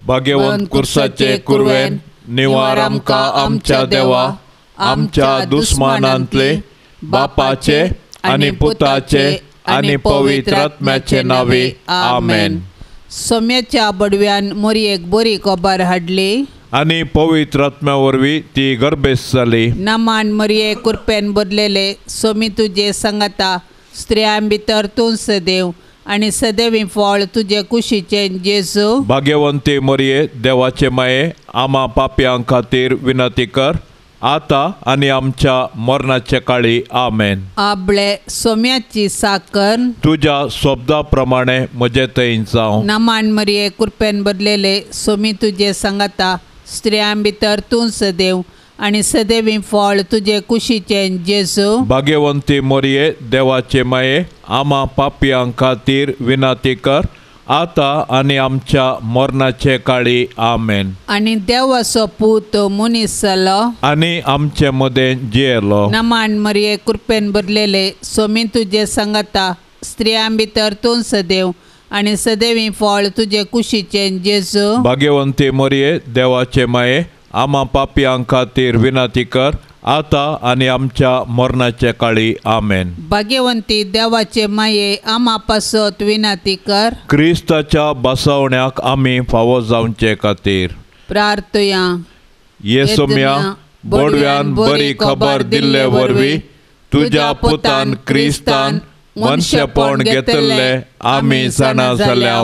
भाग्यवंत कुर्साचे कुरवेन निवार आमकां आमच्या देवा आमच्या दुस्मानांतले बापाचे आनी पुताचे आनी पवित्र आत्म्याचे नावे आमेन. सोम्याच्या बडव्यान मोरयेक बरी खबर हाडली आनी पवित्र आत्म्या वरवीं ती गर्भेस्त जाली. नमान मोरये कुरपेन बदलेले सोमी तुजे संगता स्त्रियां भितर तूं सदैव आनी सदैवी फळ तुजे कुशीचे जेजू. भाग्यवंती मोरये देवाचे माये आमा पापयां खातीर विनंती कर आता आनी आमच्या मरणाचे काळी आमेन. आपले सोम्याची साकर तुज्या शब्दा प्रमाणे म्हजे थंय जावं. नमान मरिये कुरपेन बदलेले सोमी तुजे संगता स्त्रियां भितर तूं सदैव आनी सदैवी फळ तुजे कुशीचे जेजू. भाग्यवंती मोरये देवाचे माये आमा पापयां खातीर विनंती कर आता आनी आमच्या मरणाचे काळी आमेन. आनी देवाचो पूत मनीस जालो आनी आमचे मदें जियेलो. नमान मरिये कुरपेन भरलेले सोमी तुजे संगता स्त्रियां भितर तूं सदैव आनी सदैवी फळ तुजे कुशीचे जेजू. भाग्यवंती मरिये देवाचे माये आमा पापयां खातीर विनंती कर आता आनी आमच्या मरणाचे काळी आमेन. भाग्यवंती देवाचे माये आमा पासत विनंती कर. क्रिस्ताच्या बसवण्याक आमी फावो जावचे खातीर प्रार्थया. येसोम्या बोडव्यान बरी खबर दिल्ले वरवीं तुज्या पुतान क्रिस्तान मनशेपण घेतिल्लें आमी जाणा जाल्या.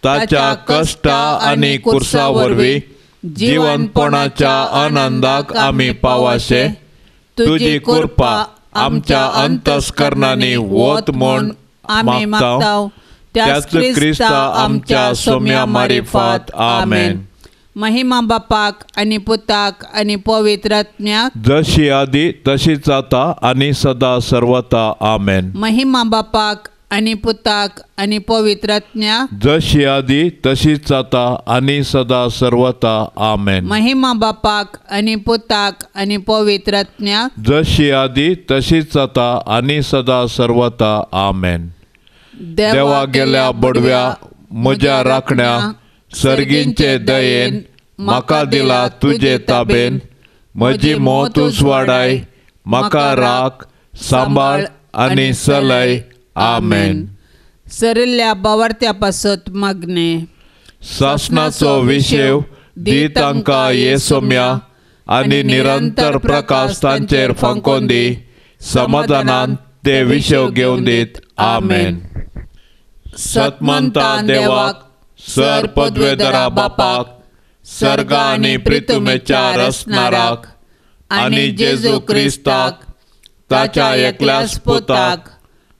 ताच्या कश्टा आनी कुर्सा वरवीं जिवनपणाच्या आनंदाक आमी पावाशे तुजी कृपा आमच्या अंतस्करणांनी वत म्हूण आमी मागता. त्याच क्रिस्ता आमच्या सोम्या मारिफात आमेन. महिमा बापाक आनी पुताक आनी पवित्र आत्म्याक जशी आदी तशीच आता आनी सदा सर्वता आमेन. महिमा बापाक आनी पुताक आनी पवित्र आत्म्याक जशी आदी तशीच आता आनी सदा सर्वता आमेन. महिमा बापाक आनी पुताक आनी पवित्र आत्म्याक जशी आदी तशीच आता आनी सदा सर्वता आमेन. देवा गेल्या बडव्या म्हज्या राखण्या सर्गींचे दयेन म्हाका दिला तुजे ताबेन. म्हजी मोतूच वाडाय म्हाका राख सांबाळ आनी सलय आमेन. सरिल्ल्या बावर्त्या पासत मागणे. सासनाचो विशेव दी तांकां येसोम्या आनी निरंतर प्रकाश तांचेर फांकोन दी. समाधानान ते विशेव घेवन दीत आमेन. सतमंता देवाक सर पदवेदरा बापाक सर्गा आनी प्रितुमेच्या रसनाराक आनी जेजू क्रिस्ताक ताच्या एकल्याच पुताक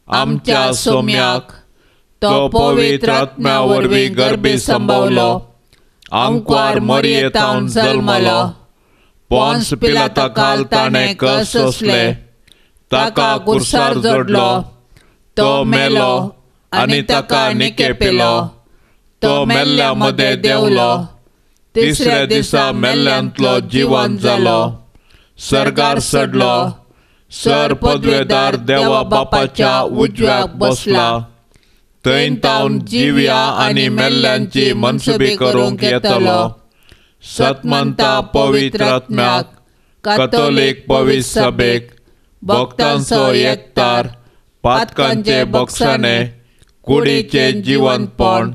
आमच्या सोम्याक तो पवित्र आत्म्या वरवीं गर्भी संभवलो आंकवार मरयेतावन जल्मलो पोन्स पिलाता खाल ताणें कस सोंसले ताका कुर्सार जोडलो तो मेलो आनी ताका निकेपिलो तो मेल्ल्या मदें देंवलो तिसऱ्या दिसा मेल्ल्यांतलो जिवन जालो सर्गार चडलो सर पदवेदार देवा बापाच्या उजव्याक बसला थंय तावन जिव्या आनी मेल्ल्यांची मनसुबी करूंक येतलो. सतमंता पवित्र आत्म्याक कथोलीक पवित्र सभेक भक्तांचो एकतार पातकांचे बक्षाणे कुडीचें जिवनपण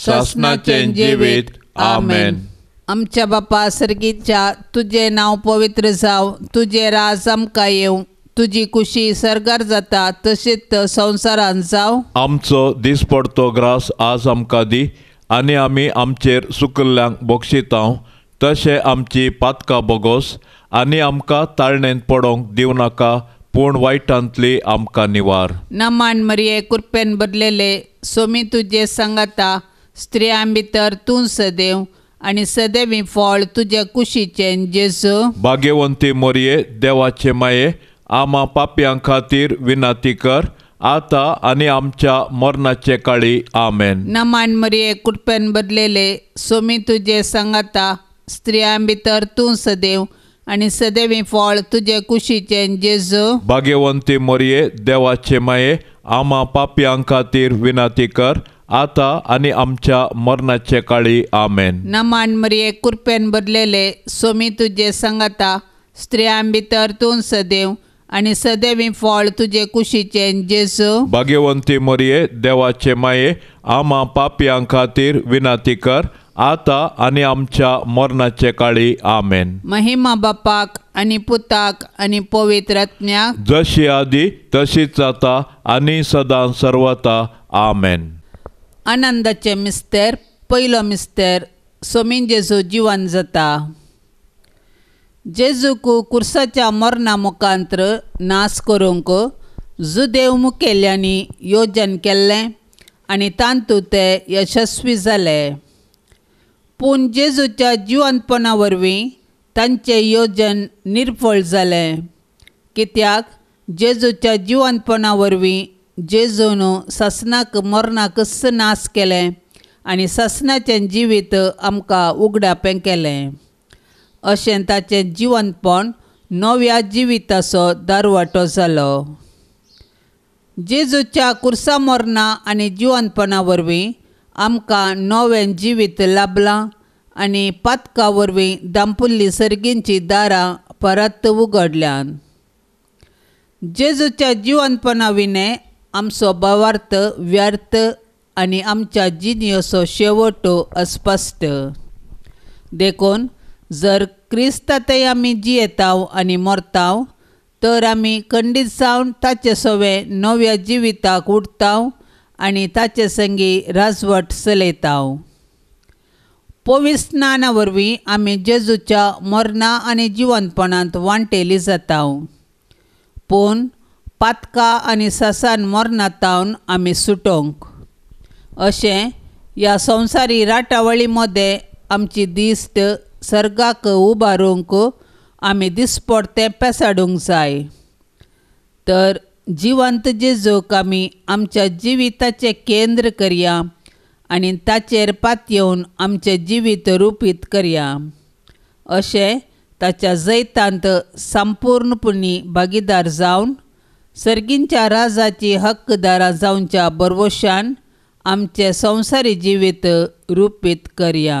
सासनाचें जिवीत आमेन. आमच्या बापा सर्गीच्या तुजें नांव पवित्र जावं तुजें राज आमकां येवं तुजी कुशी सर्गार जाता तशीच संवसारांत जावं. आमचो दिसपडतो ग्रास आज आमकां दी आनी आमी आमचेर सुकिल्ल्यांक बक्षितांव तशें आमची पातकां बोगोस आनी आमकां ताळणेंत पडोवंक दिवं नाका पूण वायटांतली आमकां निवार. नमान मरिये कुरपेन भरलेले सोमी तुजे सांगाता स्त्रियां भितर तूं सदैव आनी सदैवी फळ तुजे कुशीचें जेजू. भाग्यवंती मरिये देवाचे माये आमा पापयां खातीर विनंती कर आता आनी आमच्या मरणाचे काळी आमेन. नमान मरिये कुरपेन भरलेले सोमी तुजे सांगाता स्त्रियां भितर तूं सदैव आनी सदैवी फळ तुजे कुशीचें जेजू. भाग्यवंती मरिये देवाचे माये आमा पापयां खातीर विनंती कर आतां आनी आमच्या मरणाचे काळी. आमेन. नमान मरिये कृपेन भरलेले सोमी तुजे सांगाता, स्त्रियां भितर तूं सदैव आनी सदैवी फळ तुजे कुशीचें जेजू. भाग्यवंती मरिये देवाचे माये, आमा पापयां खातीर विनंती कर, आतां आनी आमच्या मरणाचे काळी. आमेन. महिमा बापाक आनी पुताक आनी पवित्र आत्म्याक, जशी आदी तशीच जाता आनी सदां सर्वता. आमेन. आनंदाचे मिस्तेर. पयलो मिस्तेर सोमीन जेजू जिवन जाता. जेजूक कुर्साच्या मरणा मुखांत्र नाश करूंक जुदेव मुखेल्यांनी योजन केल्लें आनी तातूंत ते यशस्वी जाले. पूण जेजूच्या जिवंतपणा वरवीं तांचें योजन निर्फळ जालें, कित्याक जेजूच्या जिवंतपणा वरवीं जेजून सासणाक मरणाकच नाश केलें आनी सासणाचें जिवीत आमकां उगडापें केलें. अशें ताचें जिवंतपण नव्या जिविताचो दारवाटो जालो. जेजूच्या कुर्सा मरणा आनी जिवंतपणा वरवीं आमकां नवें जिवीत लाभलां आनी पातका वरवीं दांपुल्ली सर्गींची दारां परत उगडल्यान. जेजूच्या जिवंतपणा विणें आमचो भावार्थ व्यर्थ आनी आमच्या जिणेचो शेवट अस्पश्ट. देखून जर क्रिस्तांतय आमी जियेताव आनी मरताव तर आमी खंडीत जावन ताचे सवें नव्या जिविताक उठताव आनी ताचे संगी राजवट चलयताव. पवित्र स्नाना वरवीं आमी जेजूच्या मरणा आनी जिवंतपणांत वांटेली जाताव, पूण पातका आनी सासान मरणातावन आमी सुटोंक. अशें ह्या संवसारी राटावळी मदें आमची दिश्ट सर्गाक उबारूंक आमी दिसपडतें पेसाडूंक जाय. तर जिवंत जेजूक आमी आमच्या जिविताचें केंद्र करया आनी ताचेर पातयेवन आमचें जिवीत रुपीत करया. अशें ताच्या जैतांत संपूर्णपणी भागीदार जावन सर्गींच्या राजाची हक्कदारां जावच्या भरवशान आमचें संवसारी जिवीत रुपीत करया.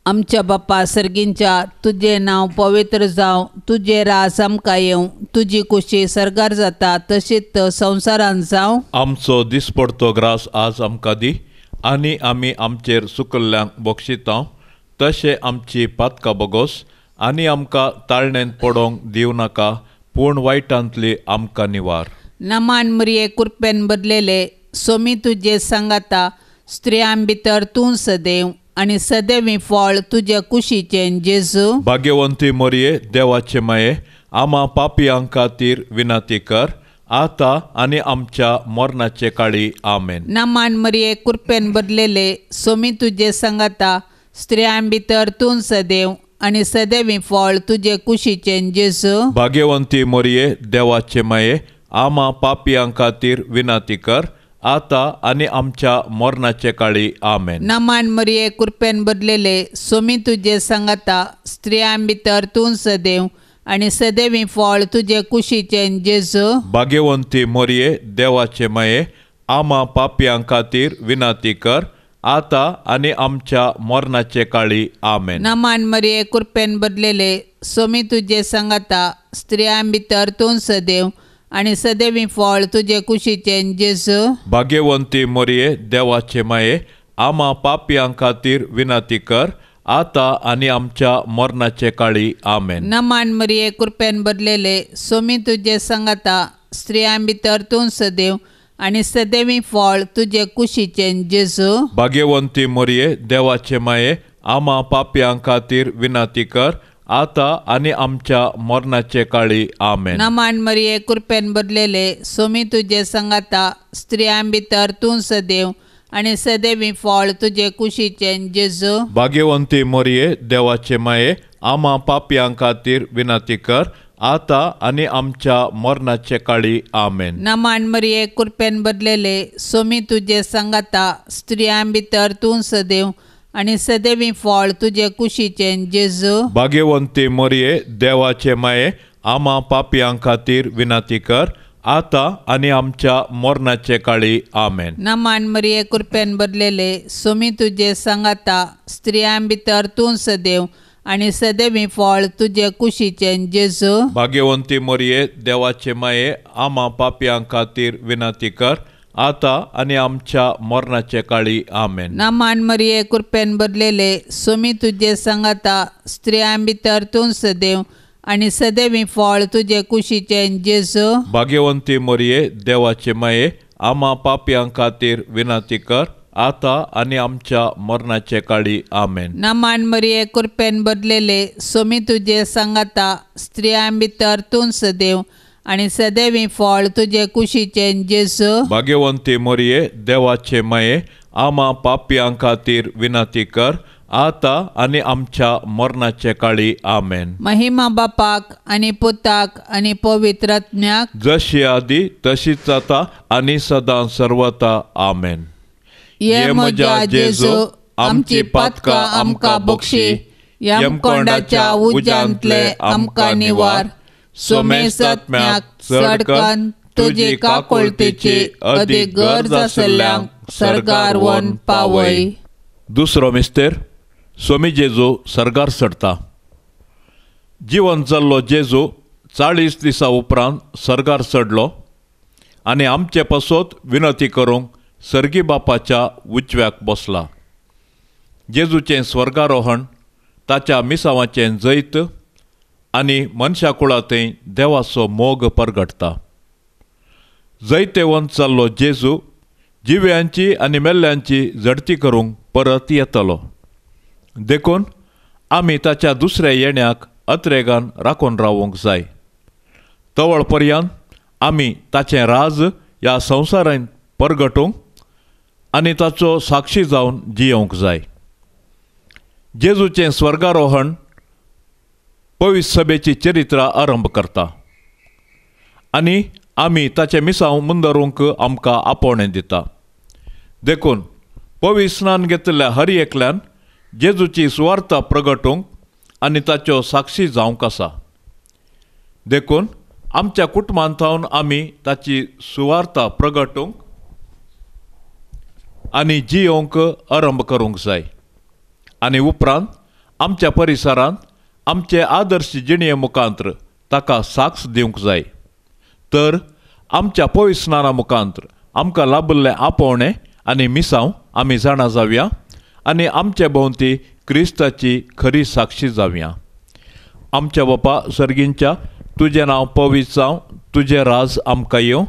आमच्या बापा सर्गींच्या, तुजें नांव पवित्र जावं, तुजें राज आमकां येवं, तुजी कुशी सर्गार जाता तशीच संवसारांत जावं. आमचो दिसपडतो ग्रास आज आमकां दी आनी आमी आमचेर सुकल्ल्यांक बक्षितांव तशें आमची पातकां बगोस आनी आमकां ताळणेंत पडोंक दिवं नाका, पूण वायटांतली आमकां निवार. नमान मरिये कृपेन भरलेले सोमी तुजे सांगाता, स्त्रियां भितर तूं सदैव आनी सदैवी फळ तुज्या कुशीचें जेजू. भाग्यवंती मरिये देवाचे माये, आमा पापयां खातीर विनंती कर, आतां आनी आमच्या मरणाचे काळी. आमेन. नमान मरिये कृपेन भरलेले सोमी तुजे सांगाता, स्त्रियां भितर तूं सदैव आनी सदैवी फळ तुजे कुशीचें जेजू. भाग्यवंती मरिये देवाचे माये, आमा पापयां खातीर विनंती कर, आतां आनी आमच्या मरणाचे काळी. आमेन. नमान मरिये कृपेन भरलेले सोमी तुजे सांगाता, स्त्रियां भितर तूं सदैव आनी सदैवी फळ तुजे कुशीचें जेजू. भाग्यवंती मरिये देवाचे माये, आमा पापयां खातीर विनंती कर, आतां आनी आमच्या मरणाचे काळी. आमेन. नमान मरिये कृपेन भरलेले सोमी तुजे सांगाता, स्त्रियां भितर तूं सदैव आनी सदैवी फळ तुजे कुशीचें जेजू. भाग्यवंती मरिये देवाचे माये, आमा पापयां खातीर विनंती कर, आतां आनी आमच्या मरणाचे काळी. आमेन. नमान मरिये कृपेन भरलेले सोमी तुजे सांगाता, स्त्रियां भितर तूं सदैव आनी सदैवी फळ तुजे कुशीचें जेजू. भाग्यवंती मरिये देवाचे माये, आमा पापयां खातीर विनंती कर, आतां आनी आमच्या मरणाचे काळी. आमेन. नमान मरिये कृपेन भरलेले सोमी तुजे सांगाता, स्त्रियां भितर तूं सदैव आनी सदैवी फळ तुजे कुशीचें जेजू. भाग्यवंती मरिये देवाचे माये, आमा पापयां खातीर विनंती कर, आतां आनी आमच्या मरणाचे काळी. आमेन. नमान मरिये कृपेन भरलेले सोमी तुजे सांगाता, स्त्रियां भितर तूं सदैव आनी सदैवी फळ तुजे कुशीचें जेजू. भाग्यवंती मरिये देवाचे माये, आमा पापयां खातीर विनंती कर, आतां आनी आमच्या मरणाचे काळी. आमेन. नमान मरिये, कृपेन भरलेले, सोमी तुजे सांगाता, स्त्रियां भितर तूं सदैव आनी सदैवी फळ तुजे कुशीचें जेजू. भाग्यवंती मरिये, देवाचे माये, आमा पापयां खातीर विनंती कर, आतां आनी आमच्या मरणाचे काळी. आमेन. नमान मरिये, कृपेन भरलेले, सोमी तुजे सांगाता, स्त्रियां भितर तूं सदैव आनी सदैवी फळ तुजे कुशीचें जेजू. भाग्यवंती मरिये, देवाचे माये, आमा पापयां खातीर विनंती कर, आतां आनी आमच्या मरणाचे काळी. आमेन. नमान मरिये, कृपेन भरलेले, सोमी तुजे सांगाता, स्त्रियां भितर तूं सदैव आनी सदैवी फळ तुजे कुशीचें जेजू. भाग्यवंती मरिये, देवाचे माये, आमा पापयां खातीर विनंती कर, आतां आनी आमच्या मरणाचे काळी. आमेन. महिमा बापाक आनी पुताक आनी पवित्र आत्म्याक, जशी आदी तशीच आतां आनी सदां सर्वता. आमेन. ये म्हज्या जेजू, आमची पातकां आमकां बक्षी, यमकोंडाच्या उज्यांतले आमकां निवार, सोमेसात्म्याक चडकन तुजी काकुळतेची अदीक गरज आसल्ल्यांक सर्गार व्हरून पावय. दुसरो मिस्तेर, सोमी जेजू सर्गार चडटा. जिवन जाल्लो जेजू 40 दिसां उपरांत सर्गार चडलो आनी आमचे पासत विनंती करूंक सर्गी बापाच्या उजव्याक बसला. जेजूचें स्वर्गारोहण ताच्या मिसांवाचें जैत आनी मनशा कुळांतय देवाचो मोग परगटता. जैतेवंत जाल्लो जेजू जिव्यांची आनी मेल्ल्यांची झडती करूंक परत येतलो. देखून आमी ताच्या दुसऱ्या येण्याक अत्रेगान राखून रावूंक जाय. तवळ पर्यंत आमी ताचें राज ह्या संवसारांत परगटूंक आनी ताचो साक्षी जावन जियोवंक जाय. जेजूचें स्वर्गारोहण पवित्र सभेची चरित्रां आरंभ करता आनी आमी ताचें मिसांव मुंदरूंक आमकां आपोवणें दिता. देखून पवित्र स्नान घेतिल्ल्या हर एकल्यान जेजूची सुवार्ता प्रगटूंक आनी ताच्यो साक्षी जावंक आसा. देखून आमच्या कुटुंबांत थावन आमी ताची सुवार्ता प्रगटूंक आनी जियोवंक आरंभ करूंक जाय आनी उपरांत आमच्या परिसरांत आमचे आदर्श जिणये मुखांत्र ताका साक्ष दिवंक जाय. तर आमच्या पवित्र स्नाना मुखांत्र आमकां लाभिल्लें आपोवणें आनी मिसांव आमी जाणा जावया आनी आमचे भोंवती क्रिस्ताची खरी साक्षी जावया. आमच्या बापा सर्गींच्या, तुजें नांव पवित्र जावं, तुजें राज आमकां येवं,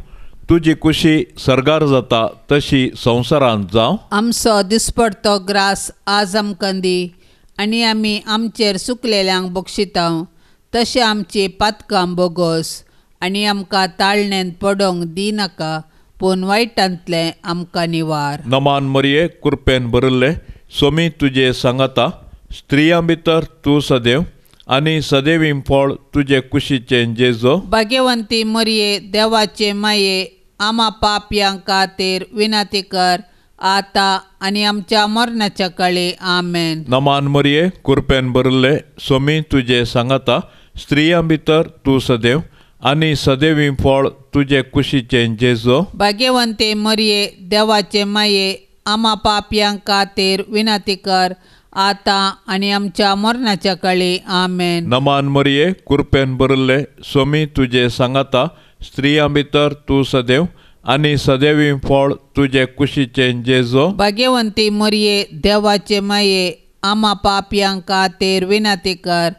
तुजी कुशी सर्गार जाता तशी संवसारांत जावं. आमचो दिसपडतो ग्रास आज आमकां दी आनी आमी आमचेर सुकलेल्यांक बक्षिता तशें आमची पातकां बोगोस आनी आमकां ताळणेंत पडोंक दिनाका, पूण वायटांतलें आमकां निवार. नमान मरिये, कृपेन भरिल्ले, सोमी तुजे सांगाता, स्त्रियां भितर तूं सदैव आनी सदैवी फळ तुजे कुशीचें जेजो. भाग्यवंती मरिये, देवाचे माये, आमा पापयां खातीर विनंती कर, आतां आनी आमच्या मरणाच्या काळी. आमेन. नमान मरिये, कृपेन भरिल्ले, सोमी तुजे सांगाता, स्त्रियां भितर तूं सदैव आनी सदैवी फळ तुजे कुशीचें जेजो. भाग्यवंती मरिये, देवाचे माये, आमा पापयां खातीर विनंती कर, आतां आनी आमच्या मरणाच्या काळी. आमेन. नमान मरिये, कृपेन भरिल्ले, सोमी तुजे सांगाता, स्त्रियां भितर तूं सदैव आनी सदैवी फळ तुजे कुशीचें जेजो. भाग्यवंती मरिये, देवाचे माये, आमा पापयां खातीर विनंती कर,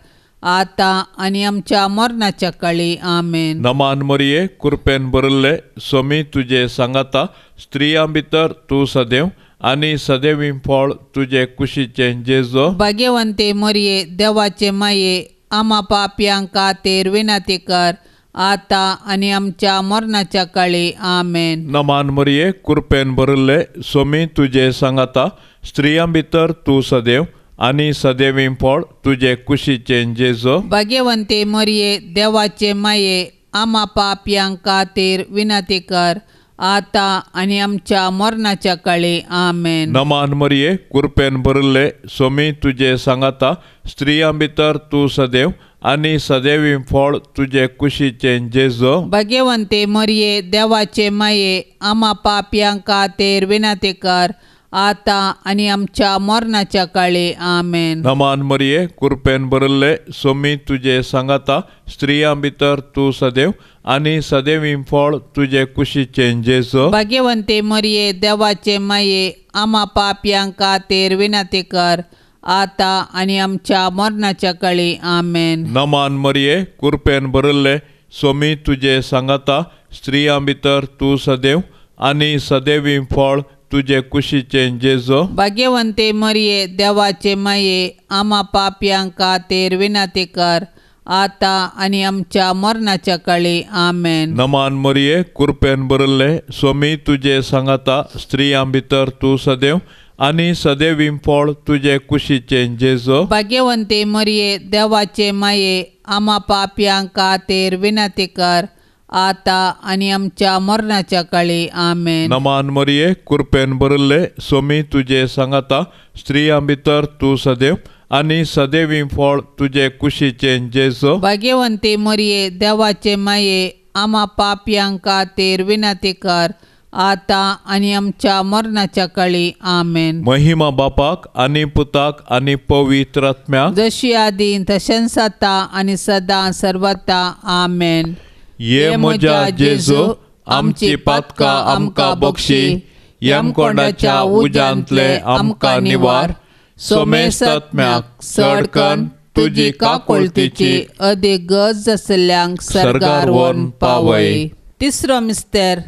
आतां आनी आमच्या मरणाच्या काळी. आमेन. नमान मरिये, कृपेन भरिल्ले, सोमी तुजे सांगाता, स्त्रियां भितर तूं सदैव आनी सदैवी फळ तुजे कुशीचें जेजो. भाग्यवंती मरिये, देवाचे माये, आमा पापयां खातीर विनंती कर, आतां आनी आमच्या मरणाच्या काळी. आमेन. नमान मरिये, कृपेन भरिल्ले, सोमी तुजे सांगाता, स्त्रियां भितर तूं सदैव आनी सदैवी फळ तुजे कुशीचें जेजो. भाग्यवंती मरिये, देवाचे माये, आमा पापयां खातीर विनंती कर, आतां आनी आमच्या मरणाच्या काळी. आमेन. नमान मरिये, कृपेन भरिल्ले, सोमी तुजे सांगाता, स्त्रियां भितर तूं सदैव आनी सदैवी फळ तुजे कुशीचें जेजू. भाग्यवंते मरिये, देवाचे माये, आमा पापयां खातीर विनंती कर, आतां आनी आमच्या मरणाच्या काळी. आमेन. नमान मरिये, कृपेन भरिल्ले, सोमी तुजे सांगाता, स्त्रियां भितर तूं सदैव आनी सदैवी फळ तुजे कुशीचें जेजू. भाग्यवंते मरिये, देवाचे माये, आमा पापयां खातीर विनंती कर, आतां आनी आमच्या मरणाच्या काळी. आमेन. नमान मरिये, कृपेन भरिल्ले, सोमी तुजे सांगाता, स्त्रियां भितर तूं सदैव आनी सदैवी फळ तुजे कुशीचें जेजू. भाग्यवंते मरिये, देवाचे माये, आमा पापयां खातीर विनंती कर, आतां आनी आमच्या मरणाच्या काळी. आमेन. नमान मरिये, कृपेन भरिल्ले, सोमी तुजे सांगाता, स्त्रियां भितर तूं सदैव आनी सदैवी फळ तुजे कुशीचें जेजू. भाग्यवंते मरिये, देवाचे माये, आमा पापयां खातीर विनंती कर, आतां आनी आमच्या मरणाच्या काळी. आमेन. नमान मरिये, कृपेन भरिल्ले, सोमी तुजे सांगाता, स्त्रियां भितर तूं सदैव आनी सदैवी फळ तुजे कुशीचें जेजू. भाग्यवंती मरिये, देवाचे माये, आमा पापयां खातीर विनंती कर, आतां आनी आमच्या मरणाच्या काळी. आमेन. महिमा बापाक आनी पुताक आनी पवित्र आत्म्याक, जशी आदी तशेंच आतां आनी सदां सर्वता. आमेन. ये म्हज्या जेजू, आमची पातकां आमकां बक्षी, यमकोंडाच्या उज्यांतले आमकां निवार, सोमेस्तात्म्याक चडकन तुजी काकुळतीची अदीक गरज आशिल्ल्यांक सर्गार व्हरून पावय. तिसरो मिस्तेर,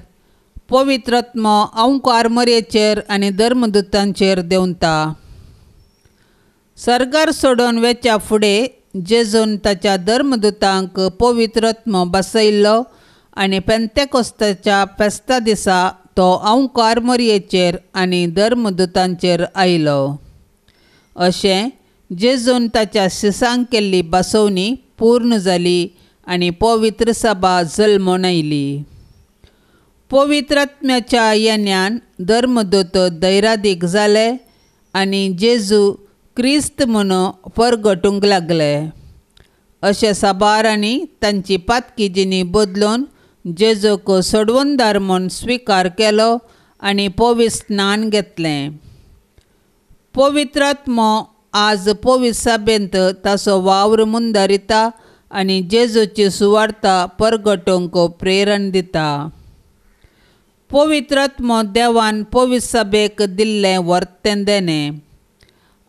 पवित्रात्मो अंकार मरयेचेर आनी धर्मदूतांचेर देंवता. सर्गार सोडून वेच्या फुडें जेजून ताच्या धर्मदूतांक पवित्रात्मो बसयल्लो आनी पेंतेकोस्ताच्या फेस्ता दिसा तो अंकार मरयेचेर आनी धर्मदूतांचेर आयलो. अशें जेजून ताच्या शिसांक केल्ली बसवणी पूर्ण जाली आनी पवित्र सभा जल्मून आयली. पवित्रात्म्याच्या येण्यान धर्मदूत धैरादीक जाले आनी जेजू क्रिस्त म्हणून परगटूंक लागले. अशे साबारांनी तांची पातकी जिणी बदलून जेजूक सोडवणदार म्हूण स्विकार केलो आनी पवित्र स्नान घेतलें. पवित्रात्मो आज पवित्र सभेंत ताचो वावर मुंदारिता आनी जेजूची सुवार्ता परगटूंक प्रेरण दिता. पवित्रात्मो देवान पवित्र सभेक दिल्लें वर्तें देणें.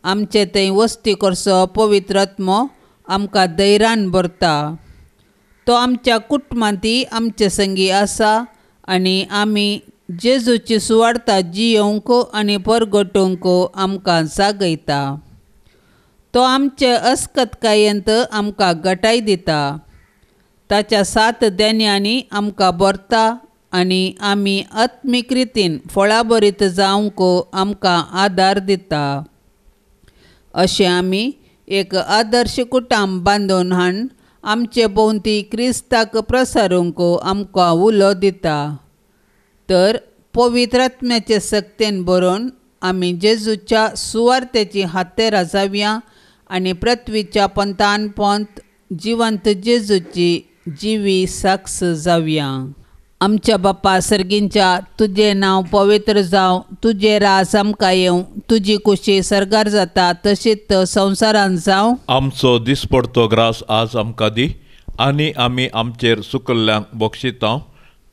आमचे थंय वस्ती करचो पवित्रात्मो आमकां धैर्यान भरता. तो आमच्या कुटुंबांत आमचे संगी आसा आनी आमी जेजूची सुवार्ता जियोवंक आनी परगटूंक आमकां जागयता. तो आमचे अस्कतकायेंत आमकां गटाय दिता. ताच्या सात देण्यांनी आमकां भरता आनी आमी आत्मीक रितीन फळाभरीत जावंक आमकां आदार दिता. अशें आमी एक आदर्श कुटुंब बांदून हाडून आमचे भोंवती क्रिस्ताक प्रसारूंक आमकां उलो दिता. तर पवित्रात्म्याचे सक्तेन बरोवन आमी जेजूच्या सुवार्तेची हातेरां जावया आनी पृथ्वीच्या पंथान पंथ जिवंत जेजूची जिवी साक्ष जावया. आमच्या बापा सर्गींच्या, तुजें नांव पवित्र जावं, तुजें राज आमकां येवं, तुजी कुशी सर्गार जाता तशीच संवसारांत जावं. आमचो दिसपडतो ग्रास आज आमकां दी आनी आमी आमचेर सुकल्ल्यांक बक्षिता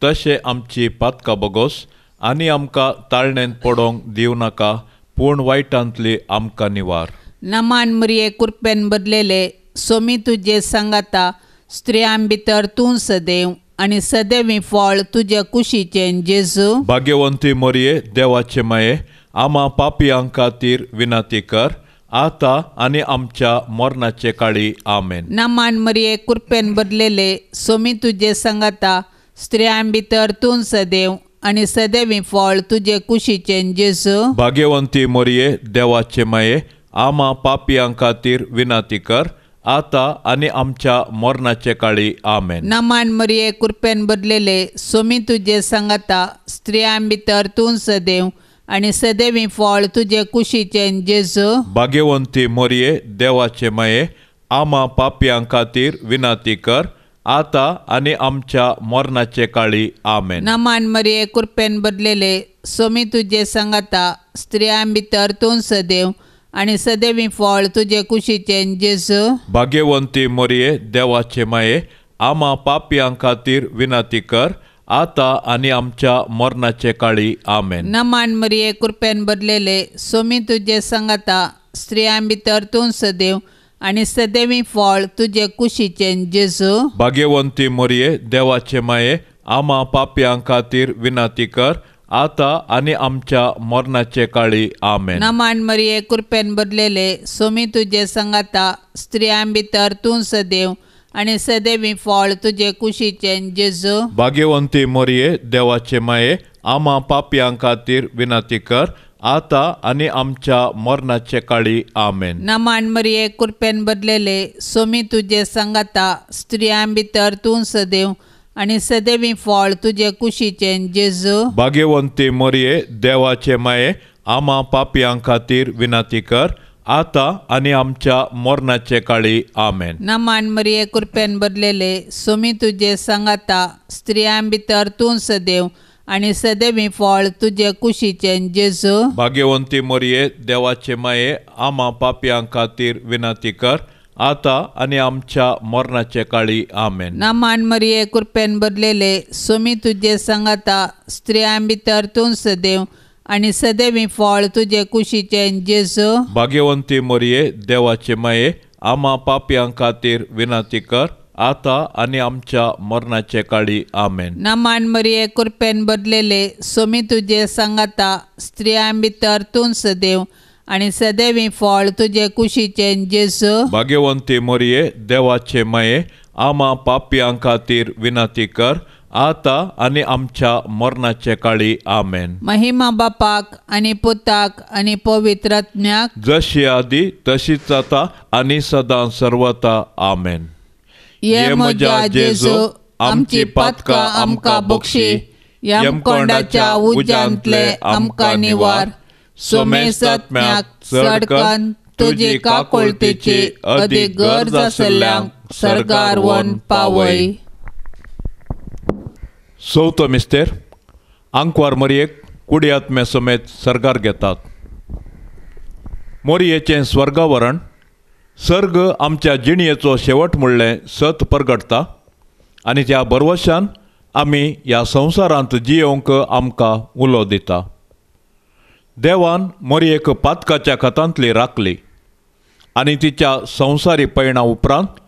तशें आमची पातकां बगोस आनी आमकां ताळणेंत पडोवंक दिवं नाका, पूण वायटांतली आमकां निवार. नमान मुरये, कुरपेन बदलेले, सोमी तुजे सांगाता, स्त्रियां भितर तूं सदैव आनी सदैवी फळ तुजे कुशीचें जेजू. भाग्यवंती मरये, देवाचे माये, आमा पापयां खातीर विनंती कर, आतां आनी आमच्या मरणाचे काळी. आमेन. नमान मरये, कुरपेन बदलेले, सोमी तुजे सांगाता, स्त्रियां भितर तूं सदैव आनी सदैवी फळ तुजे कुशीचें जेजू. भाग्यवंती मरये, देवाचे माये, आमा पापयां खातीर विनंती कर, आता आनी आमच्या मरणाचे काळी. आमेन. नमान मरिये, कृपेन भरलेले, सोमी तुजे सांगाता, स्त्रियां भितर तूं सदैव आनी सदैवी फळ तुजे कुशीचें जेजू. भाग्यवंती मरिये, देवाचे माये, आमा पापयां खातीर विनंती कर, आता आनी आमच्या मरणाचे काळी. आमेन. नमान मरिये, कृपेन भरलेले, सोमी तुजे सांगाता, स्त्रियां भितर तूं सदैव आनी सदैवी फळ तुजे कुशीचें जेजू. भाग्यवंती मरिये, देवाचे माये, आमा पापयां खातीर विनंती कर, आता आनी आमच्या मरणाचे काळी. आमेन. नमान मरिये, कृपेन भरलेले, सोमी तुजे सांगाता, स्त्रियां भितर तूं सदैव आनी सदैवी फळ तुजे कुशीचें जेजू. भाग्यवंती मरिये, देवाचे माये, आमा पापयां खातीर विनंती कर, आता आनी आमच्या मरणाचे काळी. आमेन. नमान मरिये, कृपेन भरलेले, सोमी तुजे सांगाता, स्त्रियां भितर तूं सदैव आनी सदैवी फळ तुजे कुशीचें जेजू. भाग्यवंती मरिये, देवाचे माये, आमा पापयां खातीर विनंती कर, आता आनी आमच्या मरणाचे काळी. आमेन. नमान मरिये, कृपेन भरलेले, सोमी तुजे सांगाता, स्त्रियां भितर तूं सदैव आनी सदैवी फळ तुजे कुशीचें जेजू. भाग्यवंती मरिये, देवाचे माये, आमा पापयां खातीर विनंती कर, आता आनी आमच्या मरणाचे काळी. आमेन. नमान मरिये, कृपेन भरलेले, सोमी तुजे सांगाता, स्त्रियां भितर तूं सदैव आनी सदैवी फळ तुजे कुशीचें जेजू. भाग्यवंती मरिये, देवाचे माये, आमा पापयां खातीर विनंती कर, आता आनी आमच्या मरणाचे काळी. आमेन. नमान मरिये, कृपेन भरलेले, सोमी तुजे सांगाता, स्त्रियां भितर तूं सदैव आनी सदैवी फळ तुजे कुशीचें जेजू. भाग्यवंती मरिये, देवाचे माये, आमा पापयां खातीर विनंती कर, आता आनी आमच्या मरणाचे काळी. आमेन. नमान मरिये, कृपेन भरलेले, सोमी तुजे सांगाता, स्त्रियां भितर तूं सदैव आनी सदैवी फळ तुजे कुशीचें जेजू. भाग्यवंती मरिये, देवाचे माये, आमा पापयां खातीर विनंती कर, आता आनी आमच्या मरणाचे काळी. आमेन. महिमा बापाक आनी पुताक आनी पवित्र आत्म्याक, जशी आदी तशीच आता आनी सदां सर्वता. आमेन. ये म्हज्या जेजू, आमची पातकां आमकां बक्षी, यमकोंडाच्या उज्यांतले आमकां निवार, सोमेसात्म्याक चडकन तुजी काकुळतेची अदीक गरज आसल्ल्यांक सर्गार व्हरून पावय. चवथो मिस्तेर, आंकवार मरियेक कुडी आत्म्या समेत सर्गार घेतात. मोरयेचें स्वर्गावरण सर्ग आमच्या जिणयेचो शेवट म्हणलें सत परगटता आनी त्या भरवशान आमी ह्या संवसारांत जियोवंक आमकां उलो दिता. देवान मोरयेक पातकाच्या खतांतली राखली आनी तिच्या संवसारी पयणा उपरांत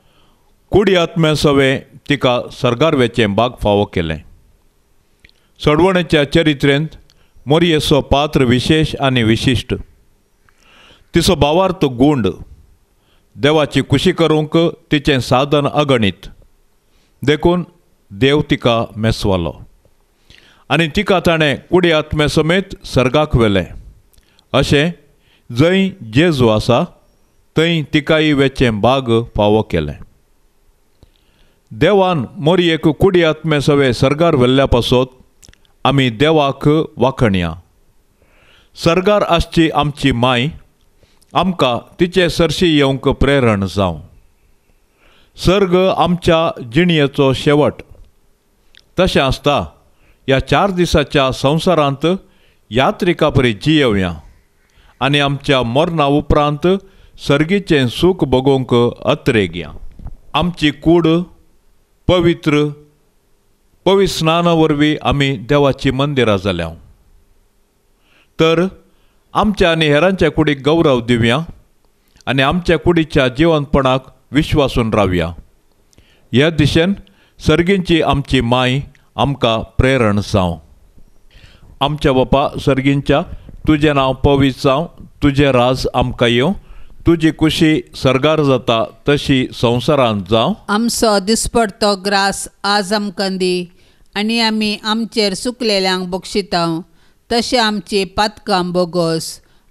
कुडी आत्म्या सवें तिका सर्गार वेचें बाग फावो केलें. सडवणेच्या चरित्रेंत मोरयेचो पात्र विशेश आनी विशिश्ट. तिचो भावार्थ गूंड, देवाची खुशी करूंक तिचें साधन अगणीत, देखून देव तिका मेसवालो आनी तिका ताणें कुडी आत्म्या समेत सर्गाक व्हेलें. अशें जंय जेजू आसा थंय तिकाय वेचें बाग फावो केलें. देवान मोरयेक कुडी आत्म्या सवे सर्गार व्हेल्ल्या पासत आमी देवाक वाखणया. सर्गार आसची आमची माय आमकां तिचे सरशी येवंक प्रेरण जावं. सर्ग आमच्या जिणयेचो शेवट. तशें आसता ह्या 4 दिसाच्या संवसारांत यात्रिका परी जियेवया आनी आमच्या मरणा उपरांत सर्गीचें सूख भोगोवंक अत्रेगया. आमची कूड पवित्र पवित्र स्नाना वरवीं आमी देवाची मंदिरां जाल्या. तर आमच्या आनी हेरांच्या कुडीक गौरव दिवया आनी आमच्या कुडीच्या जिवंतपणाक विश्वासून रावया. ह्या दिशेन सर्गींची आमची माय आमकां प्रेरण जावं. आमच्या बापा सर्गींच्या, तुजें नांव पवित्र जावं, तुजें राज आमकां येवं, तुजी कुशी सर्गार जाता तशी संवसारांत जावं. आमचो दिसपडतो ग्रास आज आमकां दी आनी आमी आमचेर सुकलेल्यांक बक्षिता तशें आमची पातकां बोगोस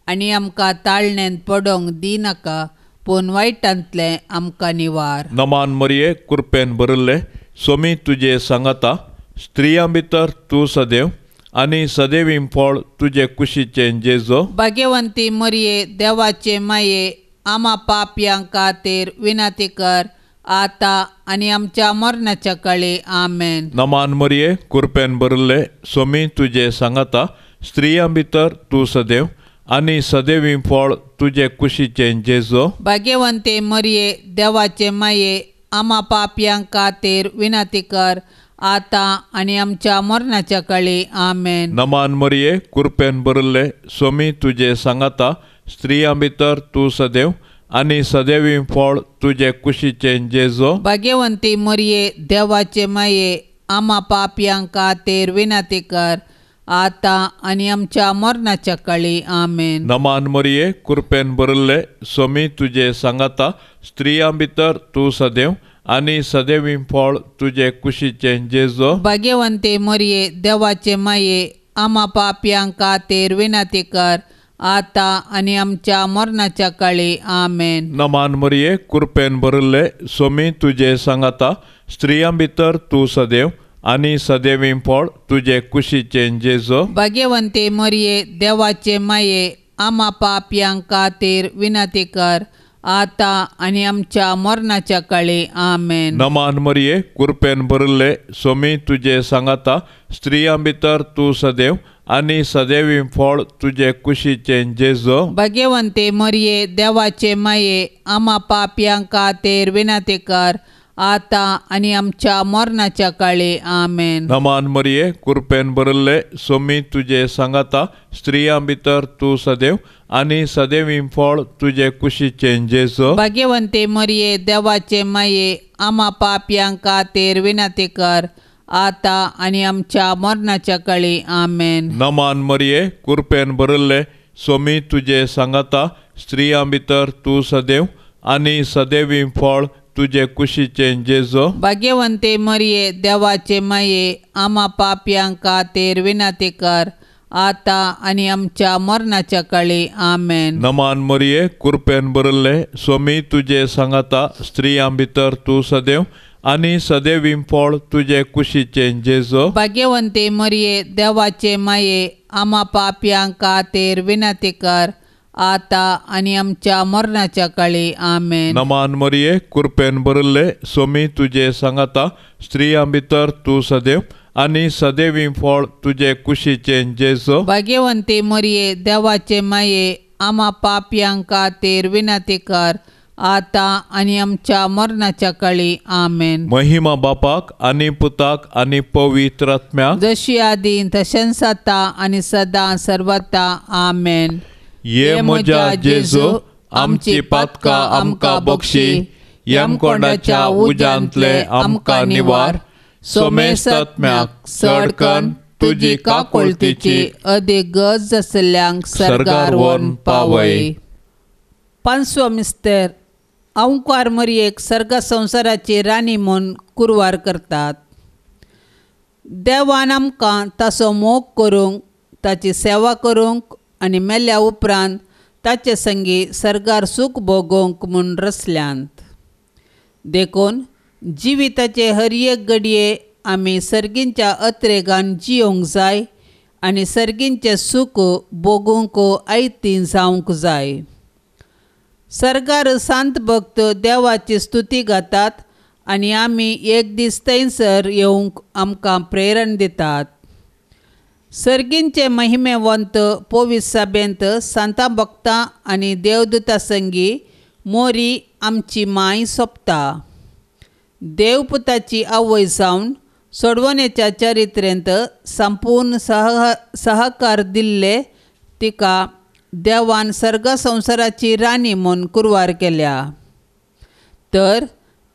आनी आमकां ताळणेंत पडोंक दिनाका, पूण वायटांतलें आमकां निवार. नमान मरिये, कृपेन भरिल्ले, सोमी तुजे सांगाता, स्त्रियां भितर तूं सदैव आनी सदैवी फळ तुजे कुशीचें जेजो. भाग्यवंती मरिये, देवाचे माये, आमा पापयां खातीर विनंती कर आतां आनी आमच्या मरणाच्या काळी. आमेन. नमान मरिये, कृपेन भरिल्ले, सोमी तुजे सांगाता, स्त्रियां भितर तूं सदैव आनी सदैवी फळ तुजे कुशीचें जेजो. भाग्यवंती मरिये, देवाचे माये, आमा पापयां खातीर विनंती कर आतां आनी आमच्या मरणाच्या काळी. आमेन. नमान मरिये, कृपेन भरिल्ले, सोमी तुजे सांगाता, स्त्रियां भितर तूं सदैव आनी सदैवी फळ तुजे कुशीचें जेजो. भाग्यवंती मरिये, देवाचे माये, आमा पापयां खातीर विनंती कर आतां आनी आमच्या मरणाच्या काळी. आमेन. नमान मरिये, कृपेन भरिल्ले, सोमी तुजे सांगाता, स्त्रियां भितर तूं सदैव आनी सदैवी फळ तुजे कुशीचें जेजो. भाग्यवंती मरिये, देवाचे माये, आमा पापयां खातीर विनंती कर आतां आनी आमच्या मरणाच्या काळी. आमेन. नमान मरिये, कृपेन भरिल्ले, सोमी तुजे सांगाता, स्त्रियां भितर तूं सदैव आनी सदैवी फळ तुजे कुशीचें जेजो. भाग्यवंती मरिये, देवाचे माये, आमा पापयां खातीर विनंती कर आतां आनी आमच्या मरणाच्या काळी. आमेन. नमान मरिये, कृपेन भरिल्ले, सोमी तुजे सांगाता, स्त्रियां भितर तूं सदैव आनी सदैवी फळ तुजे कुशीचें जेजो. भाग्यवंती मरिये, देवाचे माये, आमा पापयां खातीर विनंती कर आतां आनी आमच्या मरणाच्या काळी. आमेन. नमान मरिये, कृपेन भरिल्ले, सोमी तुजे सांगाता, स्त्रियां भितर तूं सदैव आनी सदैवी फळ तुजे कुशीचें जेजो. भाग्यवंती मरिये, देवाचे माये, आमा पापयां खातीर विनंती कर आतां आनी आमच्या मरणाच्या काळी. आमेन. नमान मरिये, कृपेन भरिल्ले, सोमी तुजे सांगाता, स्त्रियां भितर तूं सदैव आनी सदैवी फळ तुजे कुशीचें जेजो. भाग्यवंती मरिये, देवाचे माये, आमा पापयां खातीर विनंती कर आतां आनी आमच्या मरणाच्या काळी. आमेन. नमान मरिये, कृपेन भरिल्ले, सोमी तुजे सांगाता, स्त्रियां भितर तूं सदैव आनी सदैवी फळ तुजे कुशीचें जेजो. भाग्यवंती मरिये, देवाचे माये, आमा पापयां खातीर विनंती कर आतां आनी आमच्या मरणाच्या काळी. आमेन. नमान मरिये, कृपेन भरिल्ले, सोमी तुजे सांगाता, स्त्रियां भितर तूं सदैव आनी सदैवी फळ तुजे कुशीचें जेजो. भाग्यवंती मरिये, देवाचे माये, आमा पापयां खातीर विनंती कर आतां आनी आमच्या मरणाच्या काळी. आमेन. महिमा बापाक आनी पुताक आनी पवित्र आत्म्याक, जशी आदी तशेंच आतां आनी सदां सर्वता. आमेन. ये म्हज्या जेजू, आमची पातकां आमकां बक्षी, यमकोंडाच्या उज्यांतले आमकां निवार, सोमेस्तात्म्याक चडकन तुजी काकुळतीची अदीक गरज आशिल्ल्यांक सर्गार व्हरून पावय. पांचवो मिस्तेर. अंकार मरियेक सर्ग संवसाराची राणी म्हूण कुरवार करतात. देवान आमकां ताचो मोग करूंक, ताची सेवा करूंक आनी मेल्या उपरांत ताचे संगी सर्गार सूख भोगोवंक म्हूण रचल्यांत. देखून जिविताचे हर एक घडये आमी सर्गींच्या अत्रेगान जियोंक जाय आनी सर्गींचें सूख भोगूंक आयती जावंक जाय. सर्गार सांत भक्त देवाची स्तुती गातात आनी आमी एक दीस थंयसर येवंक आमकां प्रेरण दितात. सर्गींचे महिमेवंत पवित्र सभेंत सांतां भक्तां आनी देवदूता संगी मोरी आमची माय सोंपता. देवपुताची आवय जावन सोडवणेच्या चरित्रेंत संपूर्ण सहकार दिल्ले तिका देवान सर्ग संवसाराची राणी म्हूण कुरवार केल्या. तर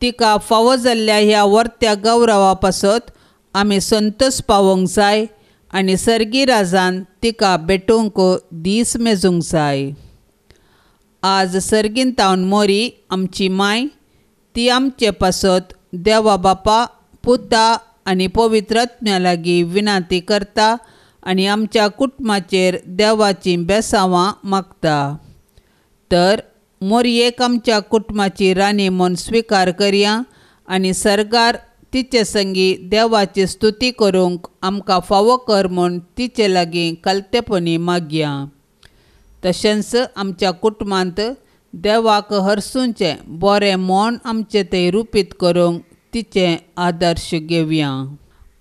तिका फावो जाल्ल्या ह्या वर्त्या गौरवा पासत आमी संतोष पावोवंक जाय आनी सर्गी राजान तिका भेटोवंक दीस मेजूंक जाय. आज सर्गीन तावन मोरी आमची माय, ती आमचे पासत देवा बापा, पुता आनी पवित्र आत्म्या लागीं विनंती करता आनी आमच्या कुटुंबाचेर देवाचीं बेसांवां मागता. तर मोरयेक आमच्या कुटुंबाची राणी म्हूण स्विकार करया आनी सर्गार तिचे संगी देवाची स्तुती करूंक आमकां फावो कर म्हूण तिचे लागीं कलतेपणी मागया. तशेंच आमच्या कुटुंबांत देवाक हरसूंचें बरें मन आमचें तें रुपीत करूंक तिचें आदर्श घेवया.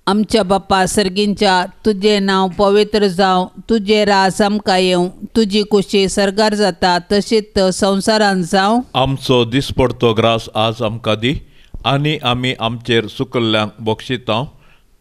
आमच्या बापा सर्गींच्या, तुजें नांव पवित्र जावं, तुजें राज आमकां येवं, तुजी कुशी सर्गार जाता तशीच संवसारांत जावं. आमचो दिसपडतो ग्रास आज आमकां दी आनी आमी आमचेर सुकल्ल्यांक बक्षिता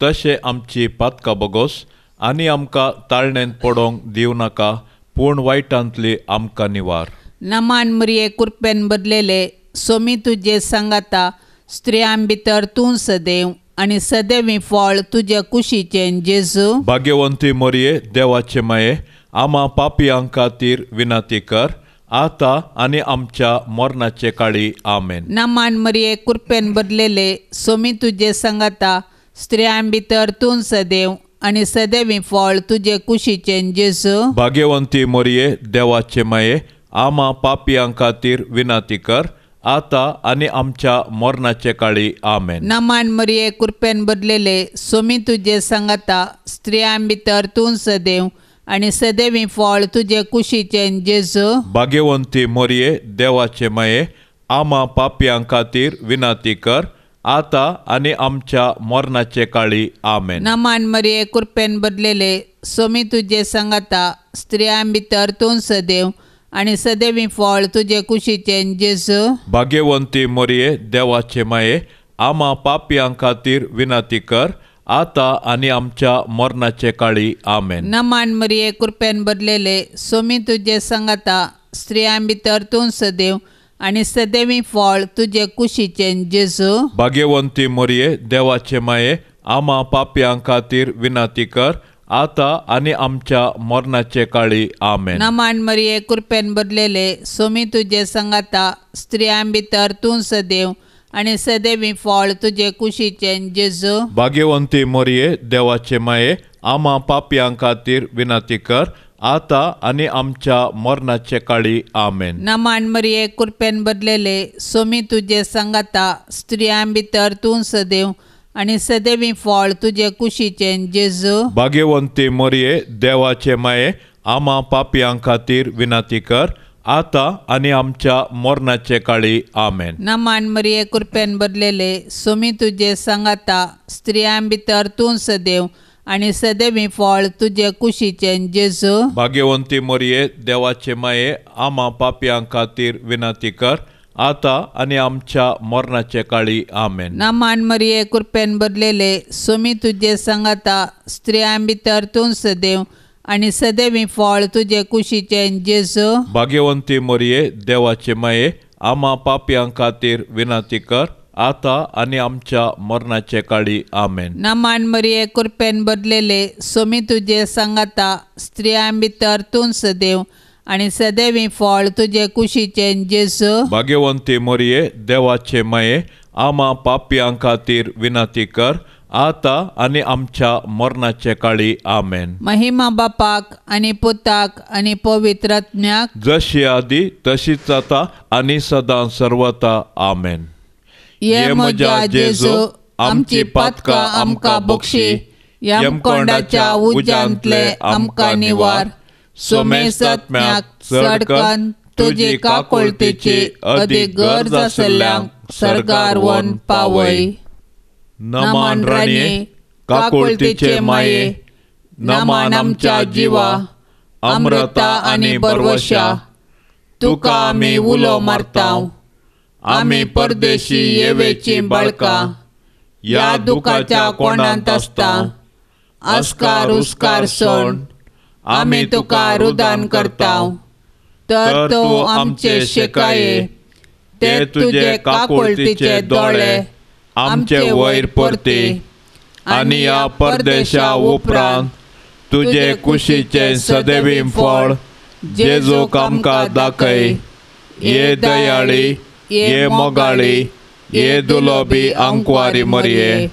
तशें आमची पातकां बोगोस आनी आमकां ताळणेंत पडोवंक दिवं नाका, पूण वायटांतली आमकां निवार. नमान मरिये, कुरपेन बदलेले सोमी तुजे सांगाता, स्त्रियां भितर तूं सदैव आनी सदैवी फळ तुजे कुशीचें जेजू. भाग्यवंती मरिये, देवाचे माये, आमा पापयां खातीर विनंती कर आतां आनी आमच्या मरणाचे काळी. आमेन. नमान मरिये, कुरपेन बदलेले सोमी तुजे सांगाता, स्त्रियां भितर तूं सदैव आनी सदैवी फळ तुजे कुशीचें जेजू. भाग्यवंती मरिये, देवाचे माये, आमा पापयां खातीर विनंती कर आतां आनी आमच्या मरणाचे काळी. आमेन. नमान मरिये, कुरपेन बदलेले सोमी तुजे सांगाता, स्त्रियां भितर तूं सदैव आनी सदैवी फळ तुजे कुशीचें जेजू. भाग्यवंती मरिये, देवाचे माये, आमा पापयां खातीर विनंती कर आतां आनी आमच्या मरणाचे काळी. आमेन. नमान मरिये, कुरपेन बदलेले सोमी तुजे सांगाता, स्त्रियां भितर तूं सदैव आनी सदैवी फळ तुजे कुशीचें जेजू. भाग्यवंती मरिये, देवाचे माये, आमा पापयां खातीर विनंती कर आतां आनी आमच्या मरणाचे काळी. आमेन. नमान मरिये, कुरपेन बदलेले सोमी तुजे सांगाता, स्त्रियां भितर तूं सदैव आनी सदैवी फळ तुजे कुशीचें जेजू. भाग्यवंती मरिये, देवाचे माये, आमा पापयां खातीर विनंती कर आतां आनी आमच्या मरणाचे काळी. आमेन. नमान मरिये, कुरपेन बदलेले सोमी तुजे सांगाता, स्त्रियां भितर तूं सदैव आनी सदैवी फळ तुजे कुशीचें जेजू. भाग्यवंती मरिये, देवाचे माये, आमा पापयां खातीर विनंती कर आतां आनी आमच्या मरणाचे काळी. आमेन. नमान मरिये, कुरपेन बदलेले सोमी तुजे सांगाता, स्त्रियां भितर तूं सदैव आनी सदैवी फळ तुजे कुशीचें जेजू. भाग्यवंती मरिये, देवाचे माये, आमा पापयां खातीर विनंती कर आतां आनी आमच्या मरणाचे काळी. आमेन. नमान मरिये, कुरपेन बदलेले सोमी तुजे सांगाता, स्त्रियां भितर तूं सदैव आनी सदैवी फळ तुजे कुशीचें जेजू. भाग्यवंती मरिये, देवाचे माये, आमा पापयां खातीर विनंती कर आतां आनी आमच्या मरणाचे काळी. आमेन. नमान मरिये, कुरपेन बदलेले सोमी तुजे सांगाता, स्त्रियां भितर तूं सदैव आनी सदैवी फळ तुजे कुशीचें जेजू. भाग्यवंती मरिये, देवाचे माये, आमा पापयां खातीर विनंती कर आतां आनी आमच्या मरणाचे काळी. आमेन. नमान मरिये, कुरपेन बदलेले सोमी तुजे सांगाता, स्त्रियां भितर तूं सदैव आनी सदैवी फळ तुजे कुशीचें जेजू. भाग्यवंती मरिये, देवाचे माये, आमा पापयां खातीर विनंती कर आतां आनी आमच्या मरणाचे काळी. आमेन. महिमा बापाक आनी पुताक आनी पवित्र आत्म्याक, जशी आदी तशीच आतां आनी सदां सर्वता. आमेन. ये म्हज्या जेजू, आमची पातकां आमकां बक्षी, यमकोंडाच्या उज्यांतले आमकां निवार, सोमेसात्म्याक चडकन तुजी काकुळतीची अदीक गरज आसल्ल्यांक सर्गार व्हरून पावय. नमान राणये, काकुळतीचे माये, नमान आमच्या जिवा, अमृता आनी बरवशा, तुका आमी उलो मारता. आमी परदेशी येवेची बाळकां, ह्या दुखाच्या कोणांत आसता, आस्कार उस्कार सोड आमी तुका रुदान करता. तर तूं आमचे शेकाये, ते तुजे काकुळतीचे दोळे आमचे वयर परती आनी ह्या परदेशा उपरांत तुजे कुशीचें सदैवी फळ जेजूक आमकां दाखय. ये दयाळी, ये मोगाळी, ये दुलोबी आंकवारी मरिये,